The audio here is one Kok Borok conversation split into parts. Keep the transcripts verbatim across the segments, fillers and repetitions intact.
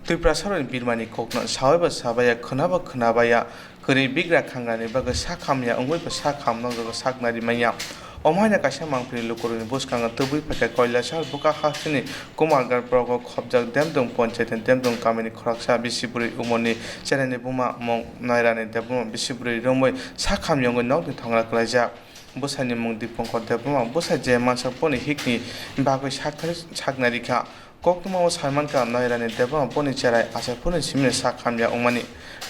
Twipra saroni birmani kokno sawaibo sabaya, khwnabo khwnabaya, kwrwi bigra khangrani bagwi sak hamya wngwibo sak hamno sak nari manya. Omo haino kaisa mangpili lukurokni bwskango tubui phaikha Koilasar bwkha hasteni Kumargarh blogo khopjak Demdung ponchayatni Demdung kamini khoroksa bisi bwrwi umorni cheraini buma mung Nairani Debbarma bisi bwrwi romwi sak hamya wngwi nokni thongra kwlaijak. Bwsaini mung Dipankar Debbarma, bwsa je mansak boni hikni bagwi sak thari sak nari kha. Koktwmao sai mankha, Nairani Debbarma boni cherai achaphurni simino sak hamya wngmani.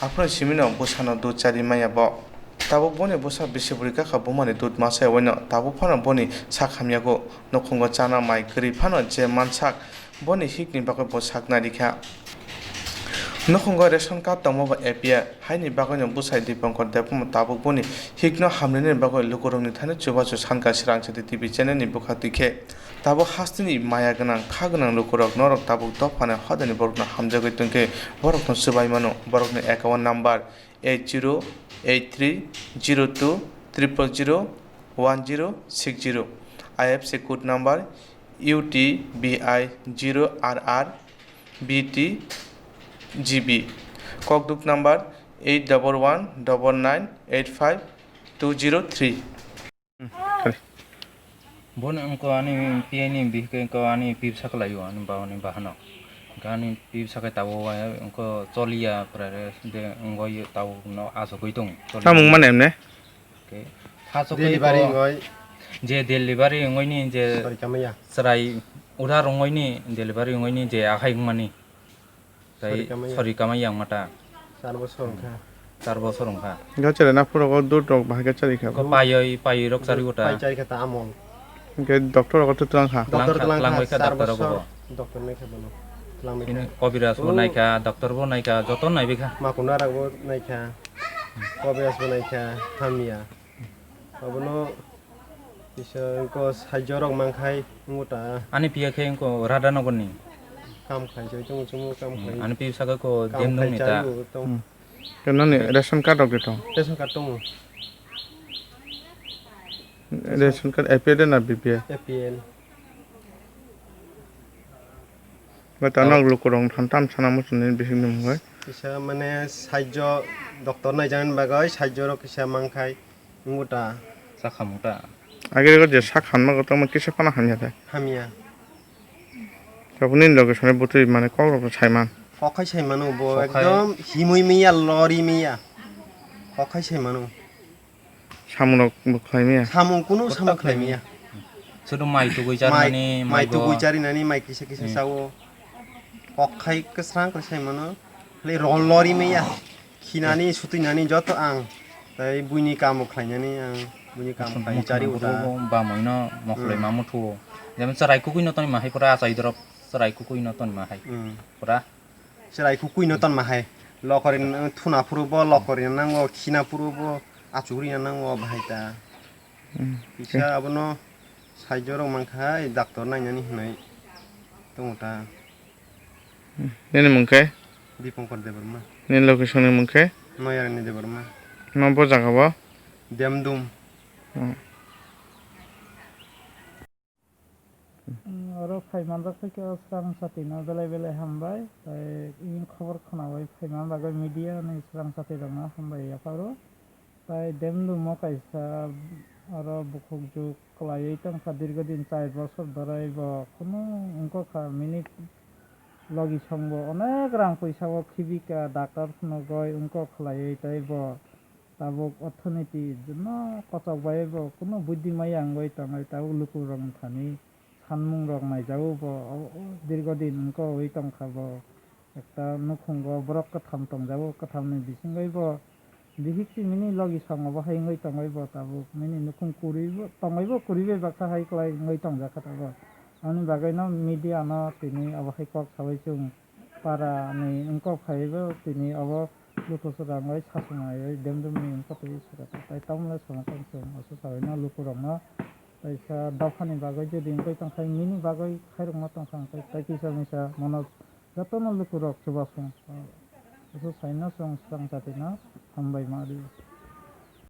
Aphurni simino bwsano dud chari manya bo. Tabuk boni bwsa bisi bwrwi kakha bumani dud masa yawaino tabuk phano boni sak hamyago. Nukhungo chana mai kwrwi phano je mansak boni hikni bagwi bo sak nari kha. Nukhungo ration card tongma bo A P L, haini bagwino bwsai Dipankar Debbarma tabuk boni hikno hamrinani bagwi lukurokni thani chubachu sankha Swrangchati T V channel ni bwkha twi khe. Tabuk hasteni maya gwnang, kha gwnang lukurok norok tabuk dophani hodani borokno hamjagwi tongkhe borokno chubai mano. Borokni account number eight zero eight three zero two triple zero one zero six zero, I F S C code number U T B I zero R R B T G B, kokduk number eight double one double nine eight five two zero three. Boni wngkha ani P I ni bihik wngkha ani pibsa kwlaio ani baba ni bahano. Ani pibsa khe tabuk wngkha choliya pore de wngwi tabuk no asugwi tongo. Samung mane emne? Khe phaso khe delivery ko wngwi. Je delivery wngwi ni je sori kamaya. Chwrai order wngwi ni delivery wngwi ni je akhai wngmani. Tai sori kamaya. Sori kamaya wngma ta. Char bosor wngkha. Char bosor wngkha. Ga chwrai na phuru go dud rok bahai ga chari kha. Ko payoi, payoi rok chari uta. Pai chari kha ta amol. Hingke doctor rok twlang kha. Doctor twlang kha, twlang bai kha char doctor rok bosor bo. Doctor nai kha bono. Twlang bai kha. Ini Kobiraj bo nai kha, doctor bo nai kha, joto nai bai kha. Makuna rok bo nai kha. Kobiraj bo nai kha, hamya. Abono kisa ko sajjo rok mankhai muta. Ani piya khe ko Radha Nagar ni. Kam khai jai tongo chumo kam khai. Ani piya saka ko kam dem khai nung ni ta. Chai tong. Hmm. Ke noni ration card rok de tong? Ration card tongo. Ration card A P L na B P L? A P L. Ba ta nok lukurok than tam sana muchungni bihik ni mungwi. Kisa mane sajjo doctor naijaknani bagwi sajjo rok kisa mankhai. Muta. Sakha muta. Agre go je sak hamna go tamo kisa phano hamya de. Hamya. Tabuk nini loge sone butui mane kok rok sai man. Kok khai sai mano bo. Kok khai. Ekdom himui miya lori miya. Kok khai sai mano. Samung rok bo khlai miya. Samung kunu samung khlai miya. Sudu mai tugui chari nani mai bo. Mai tugui chari nani mai kisa kisa sao. Kok khai kwsrang kwsai mano. Lei rol lori miya. Khinani, sutuinani joto ang. Tai buini kamo khlainani ang. Buini kam khlai chari uta. Bamoi no mokloi ma muthuo. Jemon chwrai kukui no toni ma hai pura achai dorop chwrai kukui no toni ma hai. Hmm. Pura. Chwrai kukui no toni ma hai. Lokori thuna phuru bo lokori nango, khina phuru bo achugri nango bahai ta. Hmm. Kisa abono sajjo rok mankha, doctor nainani hinwi tongo ta. Nini mung khe? Dipankar Debbarma. Nini location ni mung khe? Noyarani Debbarma. Ma bo jaga bo? Demdum. Hmm. Oro phai manjak khe swrang chati no belai belai hambai. Tai ini khobor khwnawi phai man bagwi media ni swrang chati rok no hambai yapharo. Tai Demdum o kaisa oro bukhuk juk kwlaiwi tongkha, dirgo din char bosor dorai bo kunu wngkha, mini logi song bo onek rang puisa o khibika, doctor phunugwi wngkha khwlaiwi, tai bo tabuk orthonoiti no kochok bai bo kunu buddhi maya wngwi tongwi tabuk lukurok ni thani sanmung rok naijago bo, o, o, dirgo din wngkha wi tongkha bo. Ekta nukhungo borok kwtham tongjago, kwthamni bisingwi bo bihik simini logi songo bo hai wngwi tongwi bo tabuk nini nukhung kwrwi bo tongwi bo kwrwi bai baksa hai kwlai wngwi tongjakha tabuk. Aboni bagwino media no tini abo hai kok saui chwng para ni wngkok phaiwi bo tini abo luku swrang bai sasung naiwi Demdum ni wngkha twi swrata tai tamle sono tong chwng oso saui no luku rok no taisa dopha ni bagwi jodi wngwi tongkha nini bagwi khairokma tongkha tai kisa misa mono. Jotono lukurok chubasung, aswk saino chwng swrang chatino hambai ma rio.